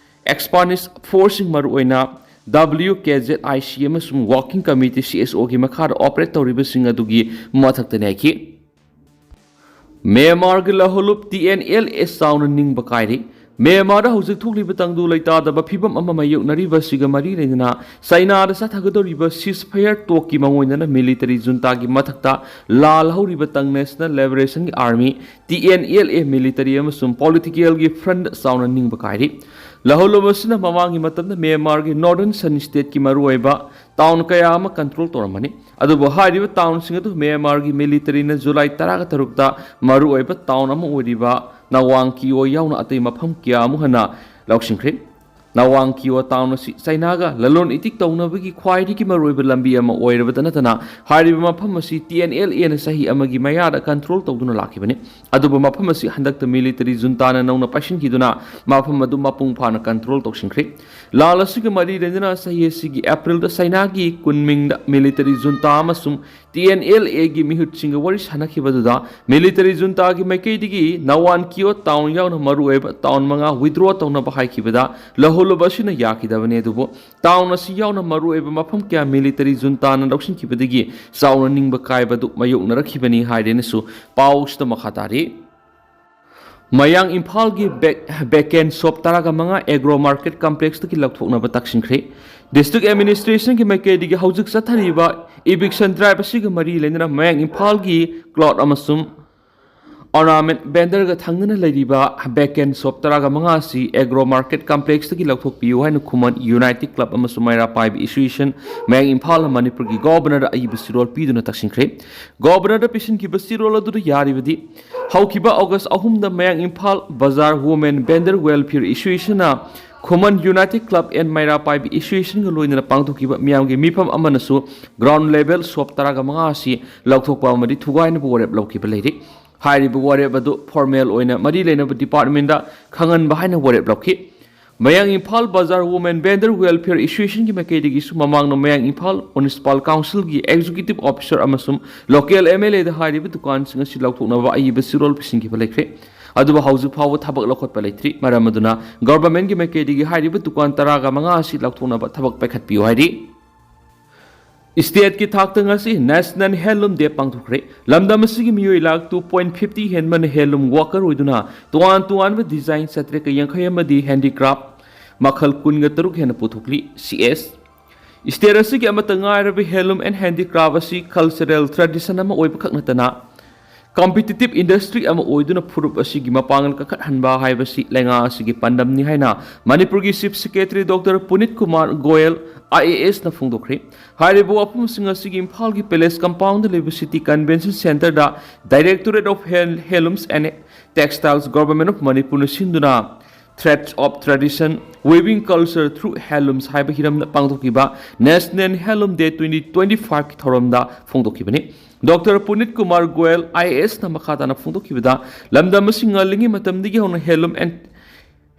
extremist force ꯁꯤꯡ, ꯃꯔꯨꯑꯣꯏꯅ W K Z I C ꯑꯃꯁꯨꯡ Working Committee C S O ꯒꯤ ꯃꯈꯥꯗ operate ꯇꯧꯔꯤꯕꯁꯤꯡ ꯑꯗꯨꯒꯤ ꯃꯊꯛꯇꯅꯤ ꯍꯥꯏꯈꯤ꯫ ꯃ꯭ꯌꯥꯟꯃꯥꯔꯒꯤ ꯂꯍꯣꯂꯨꯞ T N L A ꯆꯥꯎꯅ ꯅꯤꯡꯕ ꯀꯥꯏꯔꯤ꯫ ꯃ꯭ꯌꯥꯟꯃꯥꯔꯗ ꯍꯧꯖꯤꯛ ꯊꯣꯛꯂꯤꯕ ꯇꯪꯗꯨ ꯂꯩꯇꯥꯗꯕ ꯐꯤꯚꯝ ꯑꯃ ꯃꯥꯌꯣꯛꯅꯔꯤꯕ ꯑꯁꯤꯒ ꯃꯔꯤ ꯂꯩꯅꯅ ꯆꯩꯅꯥꯗ ꯆꯠꯊꯒꯗꯧꯔꯤꯕ ceasefire talk ꯀꯤ ꯃꯥꯡꯑꯣꯏꯅꯅ military junta ꯒꯤ ꯃꯊꯛꯇ ꯂꯥꯜꯍꯧꯔꯤꯕ Tung National Liberation Army, T N L A military ꯑꯃꯁꯨꯡ political ꯒꯤ front ꯆꯥꯎꯅ ꯅꯤꯡꯕ ꯀꯥꯏꯔꯤ꯫ ꯂꯍꯣꯂꯨꯞ ꯑꯁꯤꯅ ꯃꯃꯥꯡꯒꯤ ꯃꯇꯝꯗ ꯃ꯭ꯌꯥꯟꯃꯥꯔꯒꯤ Northern Shan State ꯀꯤ ꯃꯔꯨꯑꯣꯏꯕ town ꯀꯌꯥ ꯑꯃ control ꯇꯧꯔꯝꯕꯅꯤ꯫ ꯑꯗꯨꯕꯨ ꯍꯥꯏꯔꯤꯕ town ꯁꯤꯡ ꯑꯗꯨ ꯃ꯭ꯌꯥꯟꯃꯥꯔꯒꯤ military ꯅ ꯖꯨꯂꯥꯏ ꯇꯔꯥꯒ ꯇꯔꯨꯛꯇ ꯃꯔꯨꯑꯣꯏꯕ town ꯑꯃ ꯑꯣꯏꯔꯤꯕ ꯅꯋꯥꯡ ꯀꯤꯌꯣ ꯌꯥꯎꯅ ꯑꯇꯩ ꯃꯐꯝ ꯀꯌꯥ ꯑꯃꯨꯛ ꯍꯟꯅ ꯂꯧꯁꯤꯟꯈ꯭ꯔꯦ꯫ ꯅꯋꯥꯡ ꯀꯤꯌꯣ town ꯑꯁꯤ ꯆꯩꯅꯥꯒ ꯂꯂꯣꯟ ꯏꯇꯤꯛ ꯇꯧꯅꯕꯒꯤ ꯈ꯭ꯋꯥꯏꯗꯒꯤ ꯃꯔꯨꯑꯣꯏꯕ ꯂꯝꯕꯤ ꯑꯃ ꯑꯣꯏꯔꯕꯇ ꯅꯠꯇꯅ, ꯍꯥꯏꯔꯤꯕ ꯃꯐꯝ ꯑꯁꯤ T N L A ꯅ ꯆꯍꯤ ꯑꯃꯒꯤ ꯃꯌꯥꯗ control ꯇꯧꯗꯨꯅ ꯂꯥꯛꯈꯤꯕꯅꯤ꯫ ꯑꯗꯨꯕꯨ ꯃꯐꯝ ꯑꯁꯤ ꯍꯟꯗꯛꯇ military junta ꯅ ꯅꯧꯅ ꯄꯥꯏꯁꯤꯟꯈꯤꯗꯨꯅ ꯃꯐꯝ ꯑꯗꯨ ꯃꯄꯨꯡ ꯐꯥꯅ control ꯇꯧꯁꯤꯟꯈ꯭ꯔꯦ꯫ ꯂꯥꯜ ꯑꯁꯤꯒ ꯃꯔꯤ ꯂꯩꯅꯅ ꯆꯍꯤ ꯑꯁꯤꯒꯤ April ꯗ ꯆꯩꯅꯥꯒꯤ ꯀꯨꯟꯃꯤꯡꯗ military junta ꯑꯃꯁꯨꯡ T N L A ꯒꯤ ꯃꯤꯍꯨꯠꯁꯤꯡꯒ ꯋꯥꯔꯤ ꯁꯥꯟꯅꯈꯤꯕꯗꯨꯗ military junta ꯒꯤ ꯃꯥꯏꯀꯩꯗꯒꯤ ꯅꯋꯥꯟ ꯀꯤꯌꯣ town ꯌꯥꯎꯅ ꯃꯔꯨꯑꯣꯏꯕ town ꯃꯉꯥ withdraw ꯇꯧꯅꯕ ꯍꯥꯏꯈꯤꯕꯗ ꯂꯍꯣꯂꯨꯞ ꯑꯁꯤꯅ ꯌꯥꯈꯤꯗꯕꯅꯤ꯫ ꯑꯗꯨꯕꯨ town ꯑꯁꯤ ꯌꯥꯎꯅ ꯃꯔꯨꯑꯣꯏꯕ ꯃꯐꯝ ꯀꯌꯥ military junta ꯅ ꯂꯧꯁꯤꯟꯈꯤꯕꯗꯒꯤ ꯆꯥꯎꯅ ꯅꯤꯡꯕ ꯀꯥꯏꯕ ꯑꯗꯨ ꯃꯥꯌꯣꯛꯅꯔꯛꯈꯤꯕꯅꯤ ꯍꯥꯏꯔꯦꯅꯁꯨ ꯄꯥꯎꯁꯤꯗ ꯃꯈꯥ ꯇꯥꯔꯤ꯫ ꯃꯌꯥꯡ ꯏꯝꯐꯥꯜꯒꯤ ꯕꯦꯛ-, vacant shop ꯇꯔꯥꯒ ꯃꯉꯥ Agro Market Complex ꯇꯒꯤ ꯂꯧꯊꯣꯛꯅꯕ ꯇꯛꯁꯤꯟꯈ꯭ꯔꯦ꯫ District Administration ꯒꯤ ꯃꯥꯏꯀꯩꯗꯒꯤ ꯍꯧꯖꯤꯛ ꯆꯠꯊꯔꯤꯕ Eviction drive ꯑꯁꯤꯒ ꯃꯔꯤ ꯂꯩꯅꯅ ꯃꯌꯥꯡ ꯏꯝꯐꯥꯜꯒꯤ cloth ꯑꯃꯁꯨꯡ ornament vendorꯒ ꯊꯪꯅꯅ ꯂꯩꯔꯤꯕ vacant shop ꯇꯔꯥꯒ ꯃꯉꯥ ꯑꯁꯤ Agro Market Complexꯇꯒꯤ ꯂꯧꯊꯣꯛꯄꯤꯌꯨ ꯍꯥꯏꯅ ꯈꯨꯃꯟ United Club ꯑꯃꯁꯨꯡ ꯃꯩꯔꯥ ꯄꯥꯏꯕꯤ Association ꯃꯌꯥꯡ ꯏꯝꯐꯥꯜꯅ ꯃꯅꯤꯄꯨꯔꯒꯤ Governorꯗ ꯑꯏꯕ ꯆꯦꯔꯣꯜ ꯄꯤꯗꯨꯅ ꯇꯛꯁꯤꯟꯈ꯭ꯔꯦ꯫ Governorꯗ ꯄꯤꯁꯤꯟꯈꯤꯕ ꯆꯦꯔꯣꯜ ꯑꯗꯨꯗ ꯌꯥꯔꯤꯕꯗꯤ, ꯍꯧꯈꯤꯕ August ꯑꯍꯨꯝꯗ ꯃꯌꯥꯡ ꯏꯝꯐꯥꯜ ꯕꯖꯥꯔ Women Vendor Welfare Associationꯅ Khuman United Club and ꯃꯩꯔꯥ ꯄꯥꯏꯕꯤ Associationꯒ ꯂꯣꯏꯅꯅ ꯄꯥꯡꯊꯣꯛꯈꯤꯕ ꯃꯤꯌꯥꯝꯒꯤ ꯃꯤꯐꯝ ꯑꯃꯅꯁꯨ ground level shop ꯇꯔꯥꯒ ꯃꯉꯥ ꯑꯁꯤ ꯂꯧꯊꯣꯛꯄ ꯑꯃꯗꯤ ꯊꯨꯒꯥꯏꯅꯕ ꯋꯥꯔꯦꯞ ꯂꯧꯈꯤꯕ ꯂꯩꯔꯤ꯫ ꯍꯥꯏꯔꯤꯕ ꯋꯥꯔꯦꯞ ꯑꯗꯨ formal ꯑꯣꯏꯅ ꯃꯔꯤ ꯂꯩꯅꯕ departmentꯗ ꯈꯪꯍꯟꯕ ꯍꯥꯏꯅ ꯋꯥꯔꯦꯞ ꯂꯧꯈꯤ꯫ ꯃꯌꯥꯡ ꯏꯝꯐꯥꯜ ꯕꯖꯥꯔ Women Vendor Welfare Associationꯒꯤ ꯃꯥꯏꯀꯩꯗꯒꯤꯁꯨ ꯃꯃꯥꯡꯗ ꯃꯌꯥꯡ ꯏꯝꯐꯥꯜ Municipal Councilꯒꯤ executive officer ꯑꯃꯁꯨꯡ local MLAꯗ ꯍꯥꯏꯔꯤꯕ ꯗꯨꯀꯥꯟꯁꯤꯡ ꯑꯁꯤ ꯂꯧꯊꯣꯛꯅꯕ ꯑꯏꯕ ꯆꯦꯔꯣꯜ ꯄꯤꯁꯤꯟꯈꯤꯕ ꯂꯩꯈ꯭ꯔꯦ꯫ ꯑꯗꯨꯕꯨ ꯍꯧꯖꯤꯛ ꯐꯥꯎꯕ ꯊꯕꯛ ꯂꯧꯈꯠꯄ ꯂꯩꯇ꯭ꯔꯤ꯫ ꯃꯔꯝ ꯑꯗꯨꯅ governmentꯀꯤ ꯃꯥꯏꯀꯩꯗꯒꯤ ꯍꯥꯏꯔꯤꯕ ꯗꯨꯀꯥꯟ ꯇꯔꯥꯒ ꯃꯉꯥ ꯑꯁꯤ ꯂꯧꯊꯣꯛꯅꯕ ꯊꯕꯛ ꯄꯥꯏꯈꯠꯄꯤꯌꯨ ꯍꯥꯏꯔꯤ꯫ Stateꯀꯤ ꯊꯥꯛꯇ ꯉꯁꯤ National Handloom Day ꯄꯥꯡꯊꯣꯛꯈ꯭ꯔꯦ꯫ ꯂꯝꯗꯝ ꯑꯁꯤꯒꯤ ꯃꯤꯑꯣꯏ lakh two point fifty ꯍꯦꯟꯕꯅ handloom worker ꯑꯣꯏꯗꯨꯅ ꯇꯣꯉꯥꯟ ꯇꯣꯉꯥꯟꯕ design ꯆꯥꯇ꯭ꯔꯦꯠꯀ ꯌꯥꯡꯈꯩ ꯑꯃꯗꯤ handicraft ꯃꯈꯜ ꯀꯨꯟꯒ ꯇꯔꯨꯛ ꯍꯦꯟꯅ ꯄꯨꯊꯣꯛꯂꯤ꯫ ꯁꯤ ꯑꯦꯁ State ꯑꯁꯤꯒꯤ ꯑꯃꯠꯇ ꯉꯥꯏꯔꯕ handloom and handicraft ꯑꯁꯤ cultural tradition ꯑꯃ ꯑꯣꯏꯕ ꯈꯛ ꯅꯠꯇꯅ competitive industry ꯑꯃ ꯑꯣꯏꯗꯨꯅ ꯐꯨꯔꯨꯞ ꯑꯁꯤꯒꯤ ꯃꯄꯥꯡꯒꯜ ꯀꯟꯈꯠꯍꯟꯕ ꯍꯥꯏꯕꯁꯤ ꯂꯩꯉꯥꯛ ꯑꯁꯤꯒꯤ ꯄꯥꯟꯗꯝꯅꯤ ꯍꯥꯏꯅ ꯃꯅꯤꯄꯨꯔꯒꯤ Chief Secretary Doctor ꯄꯨꯅꯤꯠ Kumar Goyal, IASꯅ ꯐꯣꯡꯗꯣꯛꯈ꯭ꯔꯦ꯫ ꯍꯥꯏꯔꯤꯕ ꯋꯥꯐꯝꯁꯤꯡ ꯑꯁꯤꯒꯤ ꯏꯝꯐꯥꯜꯒꯤ Palace Compoundꯗ ꯂꯩꯕ City Convention Centreꯗ Directorate of Hand-, Handlooms and Textiles, Government of Manipurꯅ ꯁꯤꯟꯗꯨꯅ Threads of Tradition, Weaving Culture Through Handlooms ꯍꯥꯏꯕ ꯍꯤꯔꯝꯗ ꯄꯥꯡꯊꯣꯛꯈꯤꯕ National Handloom Day twenty twenty-fiveꯀꯤ ꯊꯧꯔꯝꯗ ꯐꯣꯡꯗꯣꯛꯈꯤꯕꯅꯤ꯫ ꯗꯣꯛꯇꯔ ꯄꯨꯅꯤꯠ ꯀꯨꯃꯥꯔ ꯒꯣꯌꯜ, IASꯅ ꯃꯈꯥ ꯇꯥꯅ ꯐꯣꯡꯗꯣꯛꯈꯤꯕꯗ, ꯂꯝꯗꯝ ꯑꯁꯤ ꯉꯜꯂꯤꯉꯩ ꯃꯇꯝꯗꯒꯤ ꯍꯧꯅ handloom and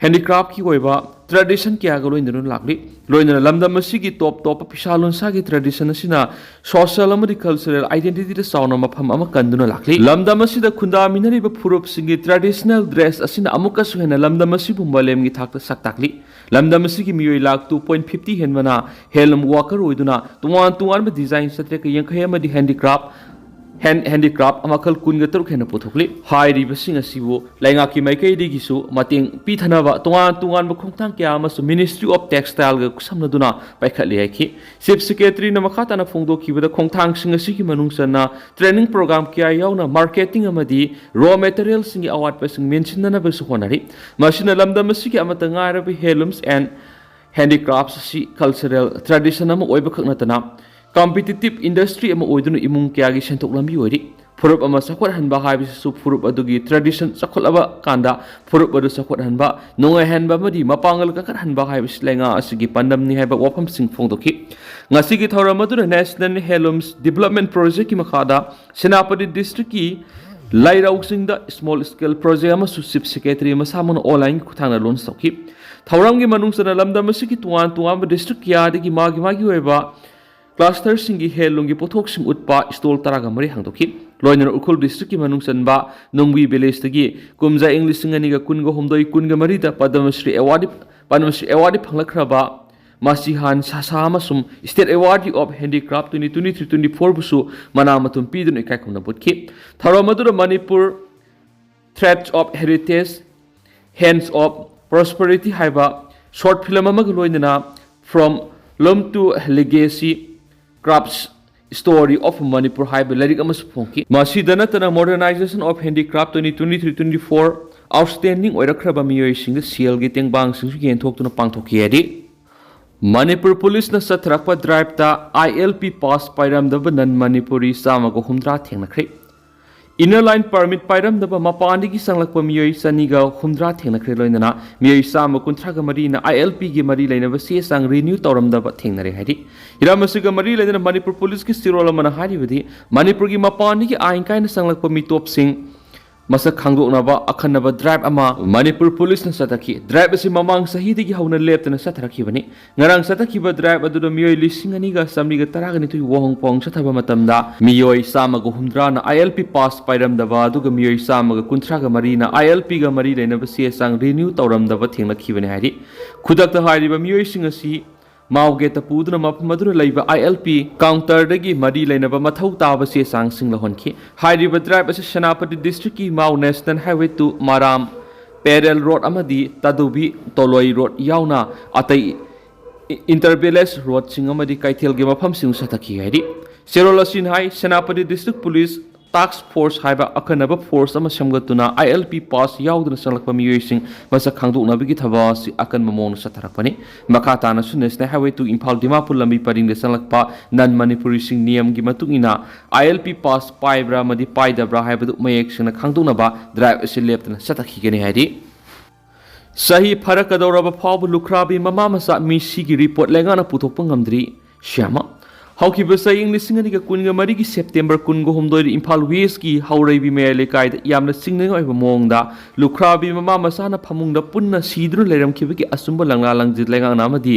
handicraftꯀꯤ ꯑꯣꯏꯕ tradition ꯀꯌꯥꯒ ꯂꯣꯏꯅꯗꯨꯅ ꯂꯥꯛꯂꯤ꯫ ꯂꯣꯏꯅꯅ ꯂꯝꯗꯝ ꯑꯁꯤꯒꯤ top topꯄ ꯐꯤꯁꯥ ꯂꯣꯟꯁꯥꯒꯤ tradition ꯑꯁꯤꯅ social ꯑꯃꯗꯤ cultural identityꯗ ꯆꯥꯎꯅ ꯃꯐꯝ ꯑꯃ ꯀꯟꯗꯨꯅ ꯂꯥꯛꯂꯤ꯫ ꯂꯝꯗꯝ ꯑꯁꯤꯗ ꯈꯨꯟꯗꯥꯃꯤꯟꯅꯔꯤꯕ ꯐꯨꯔꯨꯞꯁꯤꯡꯒꯤ traditional dress ꯑꯁꯤꯅ ꯑꯃꯨꯛꯀꯁꯨ ꯍꯦꯟꯅ ꯂꯝꯗꯝ ꯑꯁꯤꯕꯨ ꯃꯥꯂꯦꯝꯒꯤ ꯊꯥꯛꯇ ꯁꯛ ꯇꯥꯛꯂꯤ꯫ ꯂꯝꯗꯝ ꯑꯁꯤꯒꯤ ꯃꯤꯑꯣꯏ lakh two point fifty ꯍꯦꯟꯕꯅ handloom worker ꯑꯣꯏꯗꯨꯅ ꯇꯣꯉꯥꯟ ꯇꯣꯉꯥꯟꯕ design ꯆꯥꯇ꯭ꯔꯦꯠꯀ ꯌꯥꯡꯈꯩ ꯑꯃꯗꯤ handicraft ꯍꯦꯟ ꯍꯦꯟꯗꯤꯀ꯭ꯔꯥꯐ ꯃꯈꯜ ꯀꯨꯟꯒ ꯇꯔꯨꯛ ꯍꯦꯟꯅ ꯄꯨꯊꯣꯛꯂꯤ꯫ ꯍꯥꯏꯔꯤꯕꯁꯤꯡ ꯑꯁꯤꯕꯨ ꯂꯩꯉꯥꯛꯀꯤ ꯃꯥꯏꯀꯩꯗꯒꯤꯁꯨ ꯃꯇꯦꯡ ꯄꯤꯊꯅꯕ ꯇꯣꯉꯥꯟ ꯇꯣꯉꯥꯟꯕ ꯈꯣꯡꯊꯥꯡ ꯀꯌꯥ ꯑꯃꯁꯨ Ministry of Textileꯒ ꯈꯨꯠꯁꯝꯅꯗꯨꯅ ꯄꯥꯏꯈꯠꯂꯤ ꯍꯥꯏꯈꯤ꯫ Chief Secretaryꯅ ꯃꯈꯥ ꯇꯥꯅ ꯐꯣꯡꯗꯣꯛꯈꯤꯕꯗ, ꯈꯣꯡꯊꯥꯡꯁꯤꯡ ꯑꯁꯤꯒꯤ ꯃꯅꯨꯡ ꯆꯟꯅ training program ꯀꯌꯥ ꯌꯥꯎꯅ marketing ꯑꯃꯗꯤ raw materialꯁꯤꯡꯒꯤ ꯑꯋꯥꯠꯄꯁꯤꯡ ꯃꯦꯟꯁꯤꯟꯅꯅꯕꯁꯨ ꯍꯣꯠꯅꯔꯤ꯫ ꯃꯁꯤꯅ ꯂꯝꯗꯝ ꯑꯁꯤꯒꯤ ꯑꯃꯠꯇ ꯉꯥꯏꯔꯕ handlooms and handicrafts ꯑꯁꯤ cultural tradition ꯑꯃ ꯑꯣꯏꯕꯈꯛ ꯅꯠꯇꯅ competitive industry ꯑꯃ ꯑꯣꯏꯗꯨꯅ ꯏꯃꯨꯡ ꯀꯌꯥꯒꯤ ꯁꯦꯟꯊꯣꯛ ꯂꯝꯕꯤ ꯑꯣꯏꯔꯤ꯫ ꯐꯨꯔꯨꯞ ꯑꯃ ꯆꯥꯎꯈꯠꯍꯟꯕ ꯍꯥꯏꯕꯁꯤꯁꯨ ꯐꯨꯔꯨꯞ ꯑꯗꯨꯒꯤ tradition ꯆꯥꯎꯈꯠꯂꯕ ꯀꯥꯟꯗ ꯐꯨꯔꯨꯞ ꯑꯗꯨ ꯆꯥꯎꯈꯠꯍꯟꯕ, ꯅꯨꯡꯉꯥꯏꯍꯟꯕ ꯑꯃꯗꯤ ꯃꯄꯥꯡꯒꯜ ꯀꯟꯈꯠꯍꯟꯕ ꯍꯥꯏꯕꯁꯤ ꯂꯩꯉꯥꯛ ꯑꯁꯤꯒꯤ ꯄꯥꯟꯗꯝꯅꯤ ꯍꯥꯏꯕ ꯋꯥꯐꯝꯁꯤꯡ ꯐꯣꯡꯗꯣꯛꯈꯤ꯫ ꯉꯁꯤꯒꯤ ꯊꯧꯔꯝ ꯑꯗꯨꯗ National Handlooms Development Projectꯀꯤ ꯃꯈꯥꯗ ꯁꯦꯅꯥꯄꯇꯤ districtꯀꯤ ꯂꯩꯔꯧꯁꯤꯡꯗ small scale project ꯑꯃꯁꯨ Chief Secretary ꯃꯁꯥꯃꯛꯅ online ꯈꯨꯠꯊꯥꯡꯗ launch ꯇꯧꯈꯤ꯫ ꯊꯧꯔꯝꯒꯤ ꯃꯅꯨꯡ ꯆꯟꯅ ꯂꯝꯗꯝ ꯑꯁꯤꯒꯤ ꯇꯣꯉꯥꯟ ꯇꯣꯉꯥꯟꯕ district ꯀꯌꯥꯗꯒꯤ ꯃꯥꯒꯤ ꯃꯥꯒꯤ ꯑꯣꯏꯕ clusterꯁꯤꯡꯒꯤ handloomꯒꯤ ꯄꯣꯠꯊꯣꯛꯁꯤꯡ ꯎꯠꯄ stall ꯇꯔꯥꯒ ꯃꯔꯤ ꯍꯥꯡꯗꯣꯛꯈꯤ꯫ ꯂꯣꯏꯅꯅ ꯎꯈ꯭ꯔꯨꯜ districtꯀꯤ ꯃꯅꯨꯡ ꯆꯟꯕ ꯅꯨꯡꯕꯤ villageꯇꯒꯤ ꯀꯨꯝꯖꯥ ꯏꯪ ꯂꯤꯁꯤꯡ ꯑꯅꯤꯒ ꯀꯨꯟꯒ ꯍꯨꯝꯗꯣꯏ ꯀꯨꯟꯒ ꯃꯔꯤꯗ ꯄꯗꯃꯁ꯭ꯔꯤ award, ꯄꯗꯃꯁ꯭ꯔꯤ award ꯐꯪꯂꯛꯈ꯭ꯔꯕ ꯃꯁꯤꯍꯥꯟ ꯁꯥꯁꯥ ꯑꯃꯁꯨꯡ State Award of Handicraft twenty twenty-three twenty-fourꯕꯨꯁꯨ ꯃꯅꯥ ꯃꯊꯨꯝ ꯄꯤꯗꯨꯅ ꯏꯀꯥꯏ ꯈꯨꯝꯅꯕ ꯎꯠꯈꯤ꯫ ꯊꯧꯔꯝ ꯑꯗꯨꯗ Manipur Threads of Heritage, Hands of Prosperity ꯍꯥꯏꯕ short film ꯑꯃꯒ ꯂꯣꯏꯅꯅ From Loom to Legacy, Crafts Story of Manipur ꯍꯥꯏꯕ ꯂꯥꯏꯔꯤꯛ ꯑꯃꯁꯨ ꯐꯣꯡꯈꯤ꯫ ꯃꯁꯤꯗ ꯅꯠꯇꯅ Modernization of Handicraft twenty twenty-three twenty-four outstanding ꯑꯣꯏꯔꯛꯈ꯭ꯔꯕ ꯃꯤꯑꯣꯏꯁꯤꯡꯗ ꯁꯦꯜꯒꯤ ꯇꯦꯡꯕꯥꯡꯁꯤꯡꯁꯨ ꯌꯦꯟꯊꯣꯛꯇꯨꯅ ꯄꯥꯡꯊꯣꯛꯈꯤ ꯍꯥꯏꯔꯤ꯫ ꯃꯅꯤꯄꯨꯔ ꯄꯨꯂꯤꯁꯅ ꯆꯠꯊꯔꯛꯄ driveꯇ ILP pass ꯄꯥꯏꯔꯝꯗꯕ non Manipuri ꯆꯥꯝꯃꯒ ꯍꯨꯝꯗ꯭ꯔꯥ ꯊꯦꯡꯅꯈ꯭ꯔꯦ꯫ Inner Line Permit ꯄꯥꯏꯔꯝꯗꯕ ꯃꯄꯥꯟꯗꯒꯤ ꯆꯪꯂꯛꯄ ꯃꯤꯑꯣꯏ ꯆꯅꯤꯒ ꯍꯨꯝꯗ꯭ꯔꯥ ꯊꯦꯡꯅꯈ꯭ꯔꯦ, ꯂꯣꯏꯅꯅ ꯃꯤꯑꯣꯏ ꯆꯥꯝꯃ ꯀꯨꯟꯊ꯭ꯔꯥꯒ ꯃꯔꯤꯅ ILPꯒꯤ ꯃꯔꯤ ꯂꯩꯅꯕ ꯆꯦ ꯆꯥꯡ renew ꯇꯧꯔꯝꯗꯕ ꯊꯦꯡꯅꯔꯦ ꯍꯥꯏꯔꯤ꯫ ꯍꯤꯔꯝ ꯑꯁꯤꯒ ꯃꯔꯤ ꯂꯩꯅꯅ ꯃꯅꯤꯄꯨꯔ ꯄꯨꯂꯤꯁꯀꯤ ꯆꯦꯔꯣꯜ ꯑꯃꯅ ꯍꯥꯏꯔꯤꯕꯗꯤ, ꯃꯅꯤꯄꯨꯔꯒꯤ ꯃꯄꯥꯟꯗꯒꯤ ꯑꯥꯏꯟ ꯀꯥꯏꯅ ꯆꯪꯂꯛꯄ ꯃꯤꯇꯣꯞꯁꯤꯡ ꯃꯁꯛ ꯈꯪꯗꯣꯛꯅꯕ ꯑꯈꯟꯅꯕ drive ꯑꯃ ꯃꯅꯤꯄꯨꯔ ꯄꯨꯂꯤꯁꯅ ꯆꯠꯊꯈꯤ꯫ Drive ꯑꯁꯤ ꯃꯃꯥꯡ ꯆꯍꯤꯗꯒꯤ ꯍꯧꯅ ꯂꯦꯞꯇꯅ ꯆꯠꯊꯔꯛꯈꯤꯕꯅꯤ꯫ ꯉꯔꯥꯡ ꯆꯠꯊꯈꯤꯕ drive ꯑꯗꯨꯗ ꯃꯤꯑꯣꯏ ꯂꯤꯁꯤꯡ ꯑꯅꯤꯒ ꯆꯥꯃꯔꯤꯒ ꯇꯔꯥꯒ ꯅꯤꯊꯣꯏ ꯋꯥꯍꯣꯡ ꯄꯥꯎꯍꯣꯡ ꯆꯠꯊꯕ ꯃꯇꯝꯗ ꯃꯤꯑꯣꯏ ꯆꯥꯝꯃꯒ ꯍꯨꯝꯗ꯭ꯔꯥꯅ ILP pass ꯄꯥꯏꯔꯝꯗꯕ, ꯑꯗꯨꯒ ꯃꯤꯑꯣꯏ ꯆꯥꯝꯃꯒ ꯀꯨꯟꯊ꯭ꯔꯥꯒ ꯃꯔꯤꯅ ILPꯒ ꯃꯔꯤ ꯂꯩꯅꯕ ꯆꯦ ꯆꯥꯡ renew ꯇꯧꯔꯝꯗꯕ ꯊꯦꯡꯅꯈꯤꯕꯅꯤ ꯍꯥꯏꯔꯤ꯫ ꯈꯨꯗꯛꯇ ꯍꯥꯏꯔꯤꯕ ꯃꯤꯑꯣꯏꯁꯤꯡ ꯑꯁꯤ ꯃꯥꯎ ꯒꯦꯠꯇ ꯄꯨꯗꯨꯅ ꯃꯐꯝ ꯑꯗꯨꯗ ꯂꯩꯕ ꯑꯥꯏ ꯑꯦꯜ ꯄꯤ ꯀꯥꯎꯟꯇꯔꯗꯒꯤ ꯃꯔꯤ ꯂꯩꯅꯕ ꯃꯊꯧ ꯇꯥꯕ ꯆꯦ ꯆꯥꯡꯁꯤꯡ ꯂꯧꯍꯟꯈꯤ꯫ ꯍꯥꯏꯔꯤꯕ ꯗ꯭ꯔꯥꯏꯚ ꯑꯁꯤ ꯁꯦꯅꯥꯄꯇꯤ ꯗꯤꯁꯇ꯭ꯔꯤꯛꯀꯤ ꯃꯥꯎ ꯅꯦꯁꯅꯦꯜ ꯍꯥꯏꯋꯦ ꯇꯨ ꯃꯔꯥꯝ ꯄꯦꯔꯦꯜ ꯔꯣꯗ ꯑꯃꯗꯤ ꯇꯥꯗꯨꯕꯤ ꯇꯣꯂꯣꯏ ꯔꯣꯗ ꯌꯥꯎꯅ ꯑꯇꯩ ꯏ-, ꯏꯟꯇꯔ ꯚꯤꯂꯦꯖ ꯔꯣꯗꯁꯤꯡ ꯑꯃꯗꯤ ꯀꯩꯊꯦꯜꯒꯤ ꯃꯐꯝꯁꯤꯡ ꯆꯠꯊꯈꯤ ꯍꯥꯏꯔꯤ꯫ ꯆꯦꯔꯣꯜ ꯑꯁꯤꯅ ꯍꯥꯏ, ꯁꯦꯅꯥꯄꯇꯤ ꯗꯤꯁꯇ꯭ꯔꯤꯛ ꯄꯨꯂꯤꯁ ꯇꯥꯛꯁ ꯐꯣꯔꯁ ꯍꯥꯏꯕ ꯑꯈꯟꯅꯕ ꯐꯣꯔꯁ ꯑꯃ ꯁꯦꯝꯒꯠꯇꯨꯅ ꯑꯥꯏ ꯑꯦꯜ ꯄꯤ ꯄꯥꯁ ꯌꯥꯎꯗꯅ ꯆꯪꯂꯛꯄ ꯃꯤꯑꯣꯏꯁꯤꯡ ꯃꯁꯛ ꯈꯪꯗꯣꯛꯅꯕꯒꯤ ꯊꯕꯛ ꯑꯁꯤ ꯑꯀꯟꯕ ꯃꯑꯣꯡꯗ ꯆꯠꯊꯔꯛꯄꯅꯤ꯫ ꯃꯈꯥ ꯇꯥꯅꯁꯨ national highway two Imphal Dimapur ꯂꯝꯕꯤ ꯄꯔꯤꯡꯗ ꯆꯪꯂꯛꯄ ꯅꯟ ꯃꯅꯤꯄꯨꯔꯤꯁꯤꯡ ꯅꯤꯌꯝꯒꯤ ꯃꯇꯨꯡ ꯏꯟꯅ ꯑꯥꯏ ꯑꯦꯜ ꯄꯤ ꯄꯥꯁ ꯄꯥꯏꯕ꯭ꯔꯥ ꯑꯃꯗꯤ ꯄꯥꯏꯗꯕ꯭ꯔꯥ ꯍꯥꯏꯕꯗꯨ ꯃꯌꯦꯛ ꯁꯦꯡꯅ ꯈꯪꯗꯣꯛꯅꯕ ꯗ꯭ꯔꯥꯏꯚ ꯑꯁꯤ ꯂꯦꯞꯇꯅ ꯆꯠꯊꯈꯤꯒꯅꯤ ꯍꯥꯏꯔꯤ꯫ ꯆꯍꯤ ꯐꯥꯔꯛꯀꯗꯧꯔꯕ ꯐꯥꯎꯕ ꯂꯨꯈ꯭ꯔꯥꯕꯤ ꯃꯃꯥ ꯃꯆꯥ ꯃꯤꯁꯤꯒꯤ ꯔꯤꯄꯣꯔꯠ ꯂꯩꯉꯥꯛꯅ ꯄꯨꯊꯣꯛꯄ ꯉꯝꯗ꯭ꯔꯤ꯫ ꯁ꯭ꯌꯥꯃ꯫ ꯍꯧꯈꯤꯕ ꯆꯍꯤ ꯂꯤꯁꯤꯡ ꯑꯅꯤꯒ ꯀꯨꯟꯒ ꯃꯔꯤꯒꯤ ꯁꯦꯞꯇꯦꯝꯕꯔ ꯀꯨꯟꯒ ꯍꯨꯝꯗꯣꯏꯗ ꯏꯝꯐꯥꯜ ꯋꯦꯁꯀꯤ ꯍꯧꯔꯩꯕꯤ ꯃꯌꯥꯏ ꯂꯩꯀꯥꯏꯗ ꯌꯥꯝꯅ ꯆꯤꯡꯅꯅꯤꯡꯉꯥꯏ ꯑꯣꯏꯕ ꯃꯑꯣꯡꯗ ꯂꯨꯈ꯭ꯔꯥꯕꯤ ꯃꯃꯥ ꯃꯆꯥꯅ ꯐꯃꯨꯡꯗ ꯄꯨꯟꯅ ꯁꯤꯗꯨꯅ ꯂꯩꯔꯝꯈꯤꯕꯒꯤ ꯑꯆꯨꯝꯕ ꯂꯪꯂꯥ ꯂꯪꯖꯤꯠ ꯂꯩꯉꯥꯛꯅ ꯑꯃꯗꯤ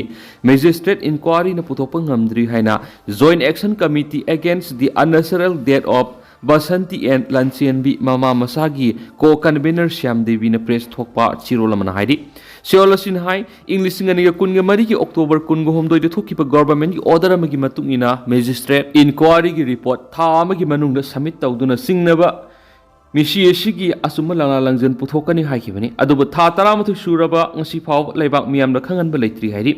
ꯃꯦꯖꯤꯁꯇ꯭ꯔꯦꯠ ꯏꯟꯀ꯭ꯋꯥꯔꯤꯅ ꯄꯨꯊꯣꯛꯄ ꯉꯝꯗ꯭ꯔꯤ ꯍꯥꯏꯅ Joint Action Committee Against the Unnatural Death of Basanti N Lanchenbi ꯃꯃꯥ ꯃꯆꯥꯒꯤ ꯀꯣ ꯀꯟꯚꯦꯅꯔ ꯁ꯭ꯌꯥꯝ ꯗꯦꯕꯤꯅ ꯄ꯭ꯔꯦꯁ ꯊꯣꯛꯄ ꯆꯦꯔꯣꯜ ꯑꯃꯅ ꯍꯥꯏꯔꯤ꯫ ꯆꯦꯔꯣꯜ ꯑꯁꯤꯅ ꯍꯥꯏ, ꯏꯪ ꯂꯤꯁꯤꯡ ꯑꯅꯤꯒ ꯀꯨꯟꯒ ꯃꯔꯤꯒꯤ ꯑꯣꯛꯇꯣꯕꯔ ꯀꯨꯟꯒ ꯍꯨꯝꯗꯣꯏꯗ ꯊꯣꯛꯈꯤꯕ ꯒꯣꯚꯔꯟꯃꯦꯟꯠꯀꯤ ꯑꯣꯔꯗꯔ ꯑꯃꯒꯤ ꯃꯇꯨꯡ ꯏꯟꯅ ꯃꯦꯖꯤꯁꯇ꯭ꯔꯦꯠ ꯏꯟꯀ꯭ꯋꯥꯔꯤꯒꯤ ꯔꯤꯄꯣꯔꯠ ꯊꯥ ꯑꯃꯒꯤ ꯃꯅꯨꯡꯗ ꯁꯕꯃꯤꯠ ꯇꯧꯗꯨꯅ ꯆꯤꯡꯅꯕ ꯃꯤꯁꯤ ꯑꯁꯤꯒꯤ ꯑꯆꯨꯝꯕ ꯂꯪꯂꯥ ꯂꯪꯖꯟ ꯄꯨꯊꯣꯛꯀꯅꯤ ꯍꯥꯏꯈꯤꯕꯅꯤ꯫ ꯑꯗꯨꯕꯨ ꯊꯥ ꯇꯔꯥꯃꯥꯊꯣꯏ ꯁꯨꯔꯕ ꯉꯁꯤ ꯐꯥꯎꯕ ꯂꯩꯕꯥꯛ ꯃꯤꯌꯥꯝꯗ ꯈꯪꯍꯟꯕ ꯂꯩꯇ꯭ꯔꯤ ꯍꯥꯏꯔꯤ꯫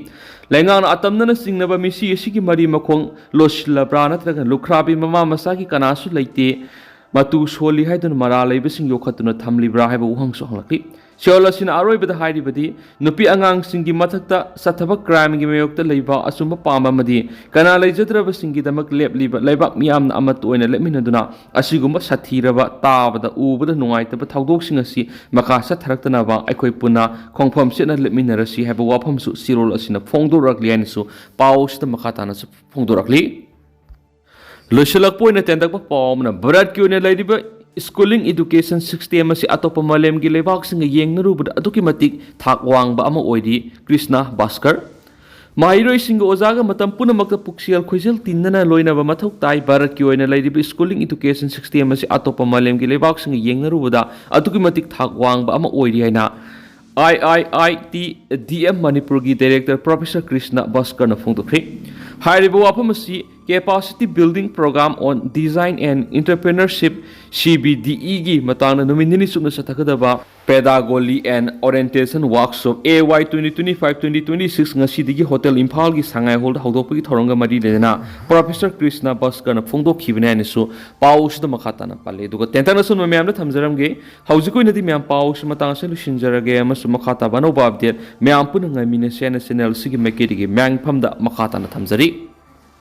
ꯂꯩꯉꯥꯛꯅ ꯑꯇꯝꯅꯅ ꯆꯤꯡꯅꯕ ꯃꯤꯁꯤ ꯑꯁꯤꯒꯤ ꯃꯔꯤ ꯃꯈꯣꯡ ꯂꯣꯠꯁꯤꯜꯂꯕ꯭ꯔꯥ ꯅꯠꯇ꯭ꯔꯒ ꯂꯨꯈ꯭ꯔꯥꯕꯤ ꯃꯃꯥ ꯃꯆꯥꯒꯤ ꯀꯅꯥꯁꯨ ꯂꯩꯇꯦ, ꯃꯇꯨ ꯁꯣꯜꯂꯤ ꯍꯥꯏꯗꯨꯅ ꯃꯔꯥ ꯂꯩꯕꯁꯤꯡ ꯌꯣꯛꯈꯠꯇꯨꯅ ꯊꯝꯂꯤꯕ꯭ꯔꯥ ꯍꯥꯏꯕ ꯋꯥꯍꯪꯁꯨ ꯍꯪꯂꯛꯂꯤ꯫ ꯆꯦꯔꯣꯜ ꯑꯁꯤꯅ ꯑꯔꯣꯏꯕꯗ ꯍꯥꯏꯔꯤꯕꯗꯤ, ꯅꯨꯄꯤ ꯑꯉꯥꯡꯁꯤꯡꯒꯤ ꯃꯊꯛꯇ ꯆꯠꯊꯕ ꯀ꯭ꯔꯥꯏꯝꯒꯤ ꯃꯥꯌꯣꯛꯇ ꯂꯩꯕ ꯑꯆꯨꯝꯕ ꯄꯥꯝꯕ ꯑꯃꯗꯤ ꯀꯅꯥ ꯂꯩꯖꯗ꯭ꯔꯕꯁꯤꯡꯒꯤꯗꯃꯛ ꯂꯦꯞꯂꯤꯕ ꯂꯩꯕꯥꯛ ꯃꯤꯌꯥꯝꯅ ꯑꯃꯠꯇ ꯑꯣꯏꯅ ꯂꯦꯞꯃꯤꯟꯅꯗꯨꯅ ꯑꯁꯤꯒꯨꯝꯕ ꯁꯥꯊꯤꯔꯕ, ꯇꯥꯕꯗ ꯎꯕꯗ ꯅꯨꯡꯉꯥꯏꯇꯕ ꯊꯧꯗꯣꯛꯁꯤꯡ ꯑꯁꯤ ꯃꯈꯥ ꯆꯠꯊꯔꯛꯇꯅꯕ ꯑꯩꯈꯣꯏ ꯄꯨꯟꯅ ꯈꯣꯡꯐꯝ ꯆꯦꯠꯅ ꯂꯦꯞꯃꯤꯟꯅꯔꯁꯤ ꯍꯥꯏꯕ ꯋꯥꯐꯝꯁꯨ ꯆꯦꯔꯣꯜ ꯑꯁꯤꯅ ꯐꯣꯡꯗꯣꯔꯛꯂꯤ ꯍꯥꯏꯅꯁꯨ ꯄꯥꯎ ꯑꯁꯤꯗ ꯃꯈꯥ ꯇꯥꯅꯁꯨ ꯐꯣꯡꯗꯣꯔꯛꯂꯤ꯫ ꯂꯣꯏꯁꯤꯜꯂꯛꯄ ꯑꯣꯏꯅ ꯇꯦꯟꯇꯛꯄ ꯄꯥꯎ ꯑꯃꯅ, ꯚꯥꯔꯠꯀꯤ ꯑꯣꯏꯅ ꯂꯩꯔꯤꯕ schooling education system ꯑꯁꯤ ꯑꯇꯣꯞꯄ ꯃꯥꯂꯦꯝꯒꯤ ꯂꯩꯕꯥꯛꯁꯤꯡꯒ ꯌꯦꯡꯅꯔꯨꯕꯗ ꯑꯗꯨꯛꯀꯤ ꯃꯇꯤꯛ ꯊꯥꯛ ꯋꯥꯡꯕ ꯑꯃ ꯑꯣꯏꯔꯤ꯫ ꯀ꯭ꯔꯤꯁꯅ ꯚꯥꯁꯀꯔ꯫ ꯃꯍꯩꯔꯣꯏꯁꯤꯡꯒ ꯑꯣꯖꯥꯒ ꯃꯇꯝ ꯄꯨꯝꯅꯃꯛꯇ ꯄꯨꯛꯆꯦꯜ ꯈꯣꯏꯖꯦꯜ ꯇꯤꯟꯅꯅ ꯂꯣꯏꯅꯕ ꯃꯊꯧ ꯇꯥꯏ꯫ ꯚꯥꯔꯠꯀꯤ ꯑꯣꯏꯅ ꯂꯩꯔꯤꯕ schooling education system ꯑꯁꯤ ꯑꯇꯣꯞꯄ ꯃꯥꯂꯦꯝꯒꯤ ꯂꯩꯕꯥꯛꯁꯤꯡꯒ ꯌꯦꯡꯅꯔꯨꯕꯗ ꯑꯗꯨꯛꯀꯤ ꯃꯇꯤꯛ ꯊꯥꯛ ꯋꯥꯡꯕ ꯑꯃ ꯑꯣꯏꯔꯤ ꯍꯥꯏꯅ ꯑꯥꯏ ꯑꯥꯏ ꯑꯥꯏ ꯇꯤ ꯗꯤ ꯑꯦꯝ ꯃꯅꯤꯄꯨꯔꯒꯤ ꯗꯥꯏꯔꯦꯛꯇꯔ ꯄ꯭ꯔꯣꯐꯦꯁꯔ ꯀ꯭ꯔꯤꯁꯅ ꯚꯥꯁꯀꯔꯅ ꯐꯣꯡꯗꯣꯛꯈ꯭ꯔꯦ꯫ ꯍꯥꯏꯔꯤꯕ ꯋꯥꯐꯝ ꯑꯁꯤ Capacity Building Program on Design and Entrepreneurship, C B D E ꯒꯤ ꯃꯇꯥꯡꯗ ꯅꯨꯃꯤꯠ ꯅꯤꯅꯤ ꯆꯨꯞꯅ ꯆꯠꯊꯒꯗꯕ Pedagogy and Orientation Workshop A Y twenty twenty-five twenty twenty-six ꯉꯁꯤꯗꯒꯤ ꯍꯣꯇꯦꯜ ꯏꯝꯐꯥꯜꯒꯤ ꯁꯉꯥꯏ ꯍꯣꯜꯗ ꯍꯧꯗꯣꯛꯄꯒꯤ ꯊꯧꯔꯝꯒ ꯃꯔꯤ ꯂꯩꯅꯅ ꯄ꯭ꯔꯣꯐꯦꯁꯔ ꯀ꯭ꯔꯤꯁꯅ ꯚꯥꯁꯀꯔꯅ ꯐꯣꯡꯗꯣꯛꯈꯤꯕꯅꯤ ꯍꯥꯏꯅꯁꯨ ꯄꯥꯎ ꯑꯁꯤꯗ ꯃꯈꯥ ꯇꯥꯅ ꯄꯜꯂꯤ꯫ ꯑꯗꯨꯒ ꯇꯦꯟꯇꯛꯅ ꯁꯨꯝꯕ ꯃꯌꯥꯝꯗ ꯊꯝꯖꯔꯝꯒꯦ꯫ ꯍꯧꯖꯤꯛ ꯑꯣꯏꯅꯗꯤ ꯃꯌꯥꯝ ꯄꯥꯎ ꯑꯁꯤ ꯃꯇꯥꯡ ꯑꯁꯤꯗ ꯂꯣꯏꯁꯤꯟꯖꯔꯒꯦ ꯑꯃꯁꯨꯡ ꯃꯈꯥ ꯇꯥꯕ ꯑꯅꯧꯕ ꯑꯞꯗꯦꯠ ꯃꯌꯥꯝ ꯄꯨꯟꯅ ꯉꯥꯏꯃꯤꯟꯅꯁꯦ ꯍꯥꯏꯅ ꯆꯦꯅꯦꯜ ꯑꯁꯤꯒꯤ ꯃꯥꯏꯀꯩꯗꯒꯤ ꯃꯌꯥꯝꯒꯤ ꯐꯝꯗ ꯃꯈꯥ ꯇꯥꯅ ꯊꯝꯖꯔꯤ꯫